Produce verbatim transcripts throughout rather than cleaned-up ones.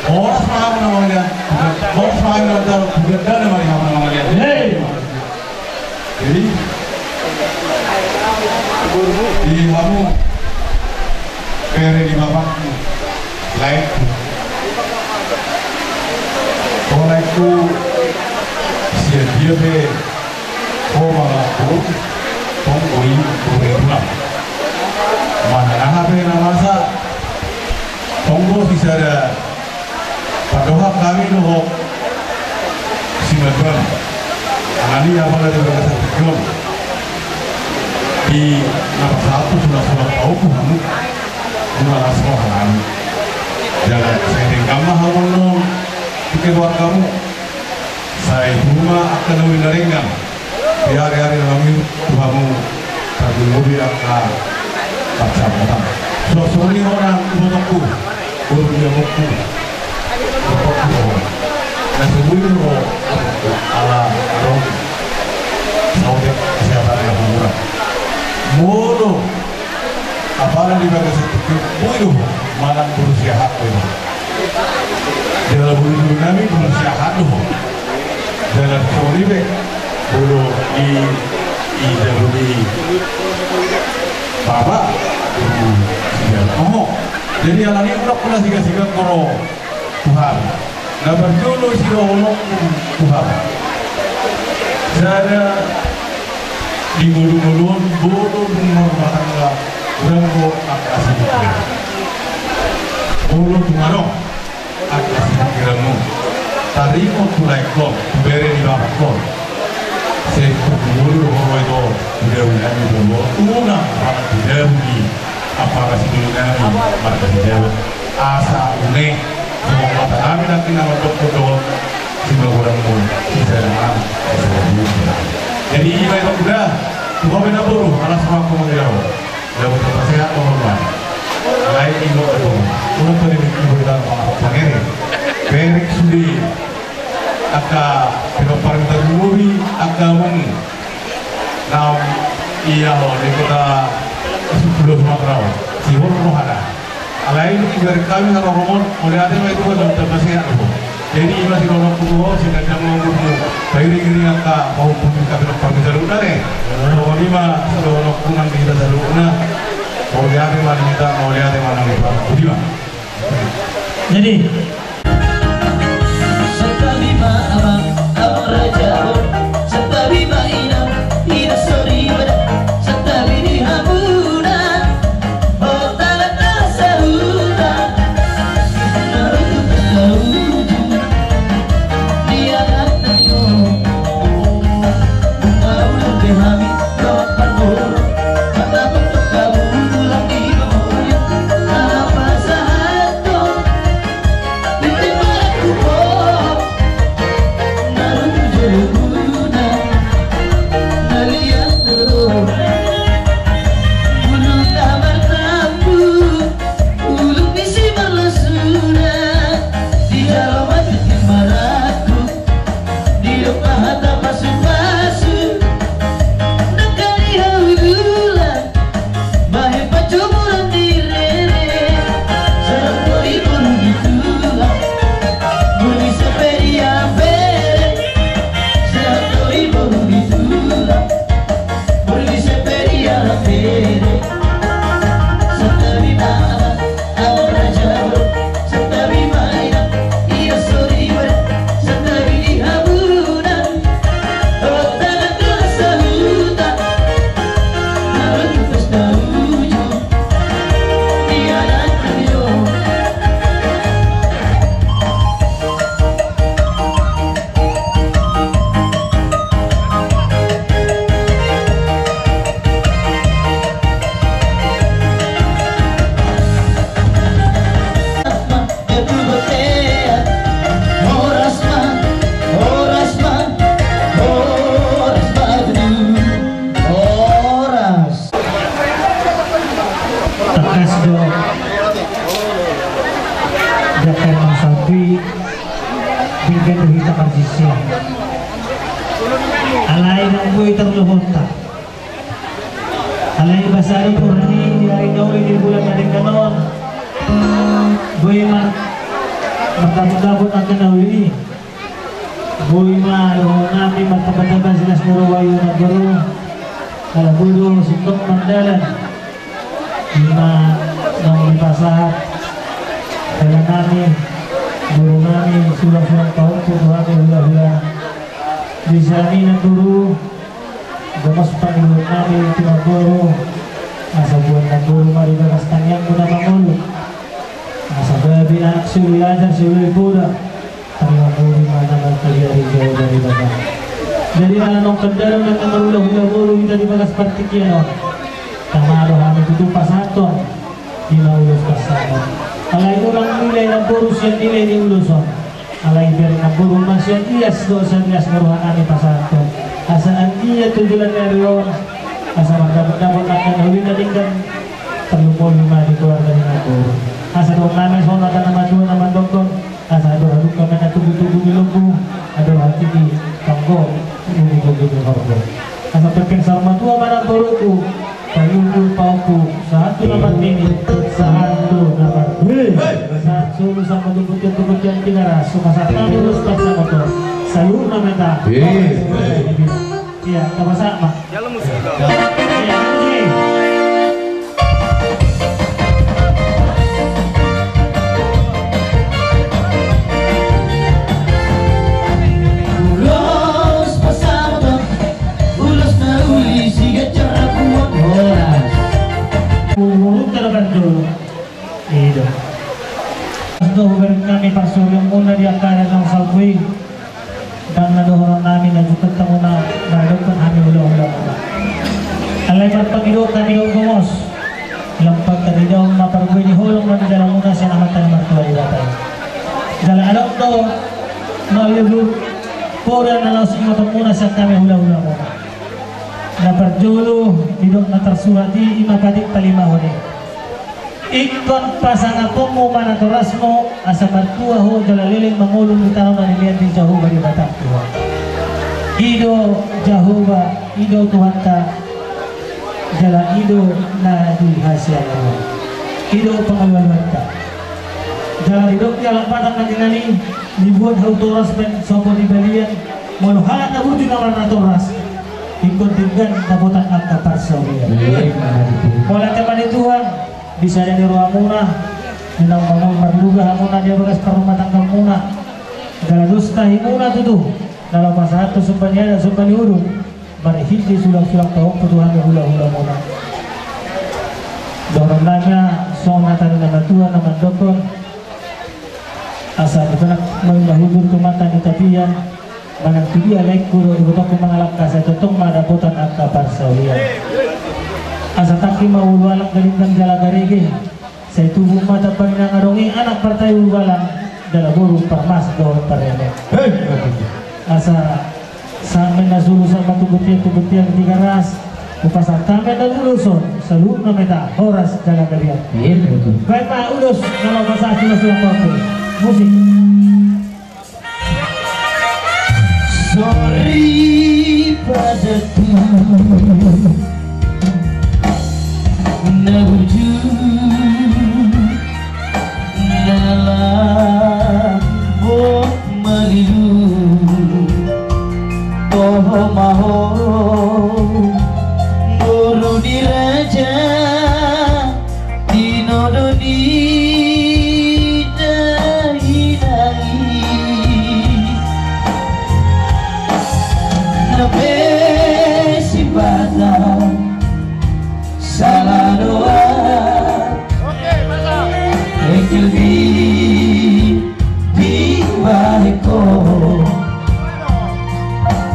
Horas ma hamu na mangalean. Horas ma hamu na mangalean. Jadi, di hamu bere ni bapakku, laengku. O laengku, sian dia pe ho mangalangkung, tong do i boru ni tulang. Manang aha pe na masa, tong do sisada pandohan hami dohot simanjujung. Alani apala di bagasan tingki on, di na pasahat tu sulak-sulak au tu hamu, di na las roha hami. Jala sai denggan ma hamu annon di keluargamu. Sai tu ma angka na uli na denggan di ari-ari na mangihut tu hamu, tarlumobi angka parsaoran. Suang songon i ho nang ibotongku, boru ni amongku, ibotongku ho. Na so boi do ho amongku ala adong saotik kesehatan na hurang. Molo apala di bagasan tingki on, boi do ho manang boru siahaan do ho. Jala boru ni tulang nami boru siahaan do ho. Jala songon i pe molo i, i jabu ni bapa, boru siahaan do ho. Jadi alani i unang hona sigasigak ho ro tu hami. Na parjolo sidohononku tu hami, sada di ngolu-ngolu on molo dung marrumah tangga, unang ho angka sipingkiran. Molo tung adong angka sipingkiranmu, taringot tu laengkon, tu bere ni bapakkon. Sai tung molo do ho ro ito tu dabu nami, unang manang tu dabu ni ampara sidoli nami marga Sijabat. Asa une songon hata nami nangkin na mandok dohot simagodangmu, sisada ma sisada. Jadi i ma i, Pak Kuda, tu ho pe namboru, alas rohangku mangida ho. Dapot pasehat ma ho. Alai i ma i, unang tadi mikir berita apa pangere. Berek sude angka pinompar ni tarlumobi angka among naung ia ho di kota Sumbawa Sumatera on, sihol rohana. Alai dung diberek hami haroromon, mauliate ma i Tuhan, dapot pasehat ma ho. Jadi i ma sidohononku tu ho, sai ganjang ma umurmu, pairing-iring angka pahompu ni angka pinompar ni saluhutna, ne. Songon i ma sidohononku nang di hita saluhutna. Mauliate ma di hita, mauliate ma nang di hita. Boti ma. Jadi, santabi ma amang, amang raja on, santabi ma inang, inang soripada, santabi di hamuna, hotala na sahuta, na rutu na saujung, di anak na tio. Mauliate hami, dohot parboru, mata bentuk kamu tulang di bawah, na pasahat. Di dompak hata pasu-pasu, nangkali hau dulang, bahen panjomuran di rere. Sahat do i boru ni tulang, boru ni saperian bere. Sahat do i boru ni tulang, boru ni saperian bere. Santabi ma amang, amang raja on, santabi ma inang, inang soripada, santabi di hamuna, hotala na sahuta, na rutu na saujung, di anak na tio. Horas ma, horas ma, horas ma, horas ma tutu. Horas. Tangkas do. Jaka emang sampe. Tinggal tu hita marjinsia. Alai nang boi tarlumobi hita. Alai basa do tu hami di ari na uli di bulan na denggan on. Boi ma, martapuk-tapuk angka na uli. Boi ma dohonon nami martamba-tamba silas ni roha i, namboru. Ala boi do singkop mardalan. Ima naung dipasahat hela nami, boru nami, sulang-sulang pahompu tu hami hula-hula. Di sian i, namboru, gomos pangidoan nami tu namboru, asa boan namboru ma di bagas tangiangmu na mangolu, asa gabe anak siuli ajar, siuli poda. Tarima boru ma na martagi ari jolo dari bagas. Jadi ala naung tanda do na marhula-hula boru hita di bagas partingkian on, tama do hami tutu pasahathon ima ulos parsaulian. Alai unang nilai namboru sian nilai ni ulos on. Alai bere namboru ma sian ias dohot sian ias ni roha nami pasahathon, asa anggiat tu joloan ni ari on, asa mardapot-dapot angka na uli na denggan, tarlumobi ma di keluarga ni namboru. Asa dohonon nami songon hata na matua na mandokkon: Asa andor halumpang ma na tugu-tugu ni lombu, andor hatiti tonggo, tugu-tugu ni horbo. Asa pengpeng saur matua ma namboruku, paiulu pahompu, sahat tu na martini, sahat tu na martua. Sahat solu sahat tu bontean, tu bontean Tigaras, so pasahat hami ulos parsaulian. Saluhutna ma hita. Iya, tapasahat ma. Iya, musik. Ulos parsaulian, ulos na uli, siganjar rambu horas. Ulos na parjolo. I do. Asa hubereng hami parsaulianmuna di angka ari na salpu i. Ndang na dohonon nami na jungkat hamuna, na dokkon hami hula-hulamuna. Alai marpangidoan hami do gomos. Lam pataridaon ma parbue ni holong na di dalamuna sian Amanta na martua Debata i. Jala adong do na lebu poda na laos ingotonmuna sian hami hula-hulamuna. Na parjolo, didok na tarsurat i, ima patik palimahon i. Ingkon pasangaponmu ma natorasmu, asa martua ho jala leleng mangolu di tano na nilehon ni Jahowa Debata tu ho. I do Jahowa, i do Tuhanta, jala i do na di hasiangan on. I do pangalualuanta. Jala didok di halak Batak nangkiningan i, dibuat hau toras baen sopo di balian, molo halak na burju na marnatoras, ingkon denggan dapotan angka parsaulian. Iya, iya. Mauliate ma di Tuhan, di sada ni rohamuna, di na mangolu marluga hamuna di bagas parrumatanggaonmuna, jala dos tahimuna tutu, na laho pasahathon somba ni adat, somba ni udut, marhite sulang-sulang pahompu tu hami hula-hulamuna. Dohonon nami ma songon hata ni na matua na mandokkon: Asa dipinang ma hujur tu mata ni tapian, manang tu dia laengku dohot ibotongku mangalangka, sai tongtong ma dapotan angka parsaulian. Asa tangki ma ulualang, galindang jala garege, sai tubu ma tamba ni na adong i, anak partai ulualang, jala boru parmas dohot pareme. Asa sahat ma na solu sahat ma tu bontean, tu bontean Tigaras, hupasahat hami ma ulos on, saluhutna ma hita horas jala gabe. Iya, betul. Baen ma ulos na laho pasahat tu na sudah pakai. Musik. Soripada Tuhan na burju na lambok malilu, toho ma ho boru ni raja, tinodo ni dainang i. Na pe sipata sala doa, engkel di dibahen ho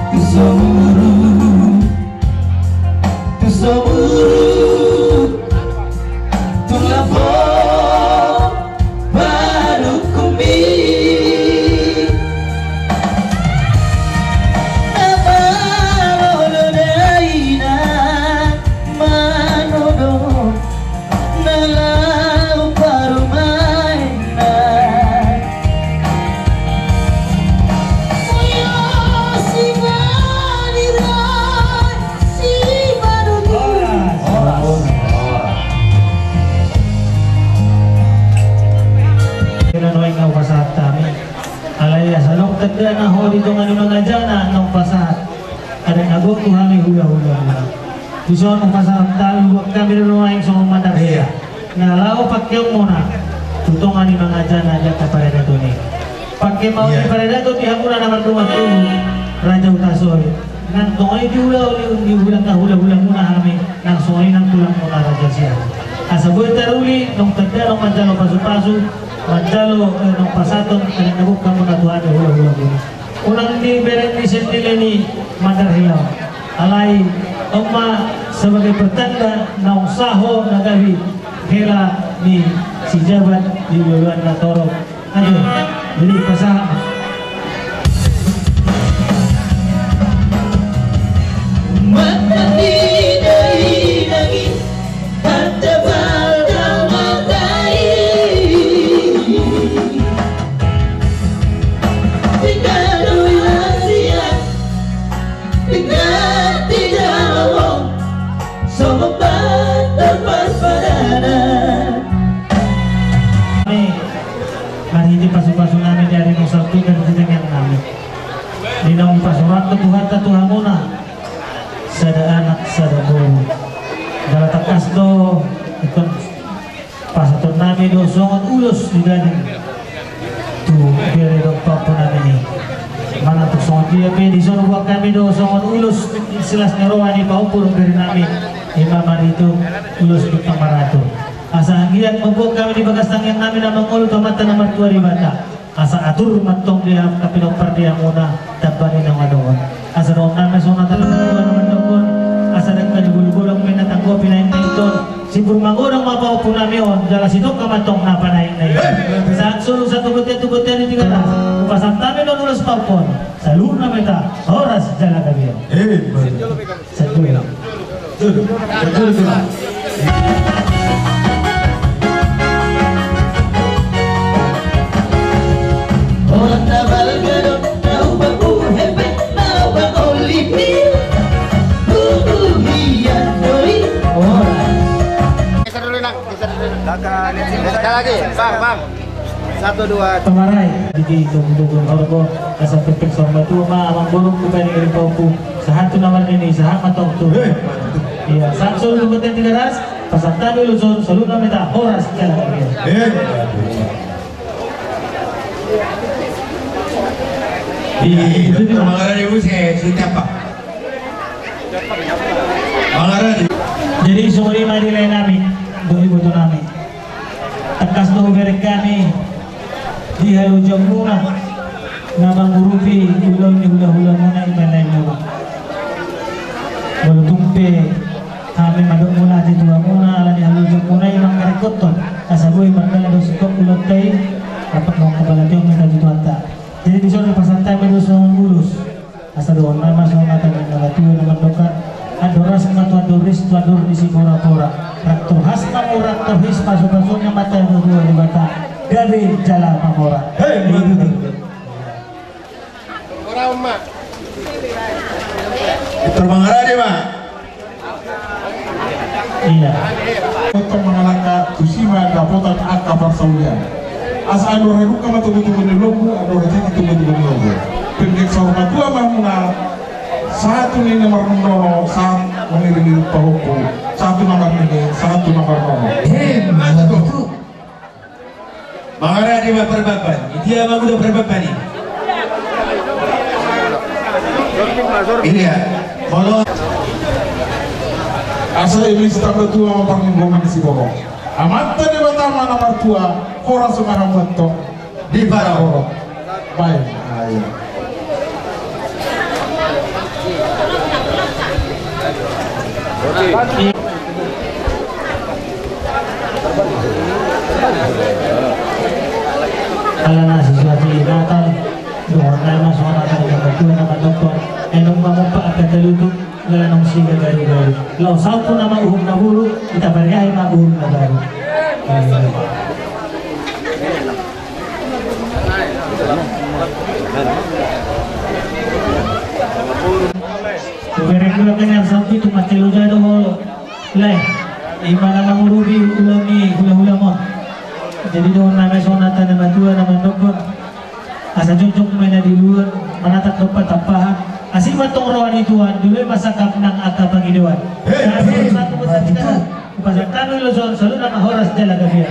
tu somuru, tu somuru, tu lambok parukumi. Na malo do dainang manodong na laho parumaenna. Karena gok tu hami hula-hula muna. Dison hupasahat hami do nuaeng songon mandar hela na laho pangkeonmuna tu tonga ni mangaja na di angka paradaton i. Pangkeon ma on di paradaton di hamuna na mardongan tubu Raja Hutasoit. Nang tongon i diula-ula, diula angka hula-hula muna hami, nang songon i nang tulang muna Raja Siahaan. Asa boi taruli, nang tanda nang manjalo pasu-pasu, manjalo, eh, nang pasahaton, karena gok hamuna tu hami hula-hula muna. Unang dibereng ni sendile ni mandar hela on. Alai on ma sebagai pertanda naung saho na gabe hela ni si Jabat di uluan na torop. Ayo, jadi pasahat. Mata di dari langit. Marhite pasu-pasu nami di ari na salpu, di tangiang nami, di naung pasahathon Tuhanta tu hamuna sada anak sada boru. Jala tangkas do ingkon pasahaton nami do songon ulos di daging tu bere dohot pahompu nami i. Manang tung songon dia pe dison huboan hami do songon ulos silas ni roha ni pahompu dohot bere nami, i ma marhite ulos Bintang Maratur. Asa anggiat mamboan hami di bagas tangiang nami na mangolu tu Amanta na martua Debata. Asa atur ma antong di angka pinompar di hamuna tamba ni naung adong on. Asa dohonon nami songon hata ni natua na mandok on, asa denggan ni bolon-bolon ma i na tanggopi na inna i on. Sibur magodang ma pahompu nami on, jala sitongka ma antong na panaek na i on. Sahat solu sahat tu bontean, tu bontean di Tigaras. Hupasahat hami do ulos pahompu on. Saluhutna ma hita horas jala gabe. Eh, betul. Sahat solu. Betul, betul. Orang na balga do na hubabu hepet na hubaoli ni bubu hian doli. Horas. Geser dulu, Nang. Geser dulu. Sekali lagi, Bang, Bang. Satu, dua. Tamarai. Didi, tunggu, tunggu, horbo. Asa pepek sorma tu ma, amang boru, ku bani ngeri pahompu. Sahat tu na marnini, sahat ma antong tu. Eh. Iya, sahat solu tu bontean Tigaras. Pasahat hami ulos on, saluhutna ma hita horas jala gabe. Eh. Iya, iya, iya. Mangarani, Bus, eh, sudah apa? Mangarani. Jadi songon i ma di lae nami dohot iboto nami. Tangkas do hubereng hami di halojaonmuna na mangurupi ulaon ni hula-hulamuna i ma lae nami. Molo tung pe hami mandok mauliate tu hamuna ala ni halojaonmuna i mangkarekothon asa boi mardalan do singkop ulaonta i. Rap ma mangkabalation ma hita tu Tuhanta. Jadi dison hupasahat hami do songon ulos. Asa dohonon nami ma songon hata ni natua na mandok on: Andor has ma tu andor ris, tu andor ni sipora-pora. Rap tor has ma mura, tor his pasu-pasu ni Amanta na martua Debata. Gabe jala mamora. Hei, mantap. Pintor mangarade ma. Iya. Pintor mangalangka tusi ma dapotan angka parsaulian. Asa andor haduka ma togu-togu ni lombu, andor hatiti togu-togu ni lombu. Pengkek saur matua ma muna, sahat tu na marnono, sahat mangiring-iring pahompu, sahat tu na marnini, sahat tu na marnono. Emma tutu. Mangarade ma Parbabban. Idia ma muna Parbabban i. Idia. Molo. Asa i ma sitamba tua ma parlinggoman ni siborok. Amanta Debata ma na martua, horas ma hamu antong. Di parahorong. Baik. Ayo. Ala na sisuat i Natal, dohonon nami ma songon hata ni natua na mandok on: Ae nunga mompa angka talutu, jala nunga sigaru-garu. Laos saut tu nama uhum na buruk, hita pariahi ma uhum na baru. Hubereng do hami na saut i tu mate loja do ho lae. I ma na mangurupi ulaon ni hula-hula ma on. Jadi dohonon nami ma songon hata ni natua na mandok on: Asa jongjong ma i na di uluan, manatap dompak tampahan. Asi ma tong roha ni Tuhan, dulu ma sangkap nang angka pangidoan. Hei, hei, hei. Upasahat hami ulos on, saluhutna ma horas jala gabe.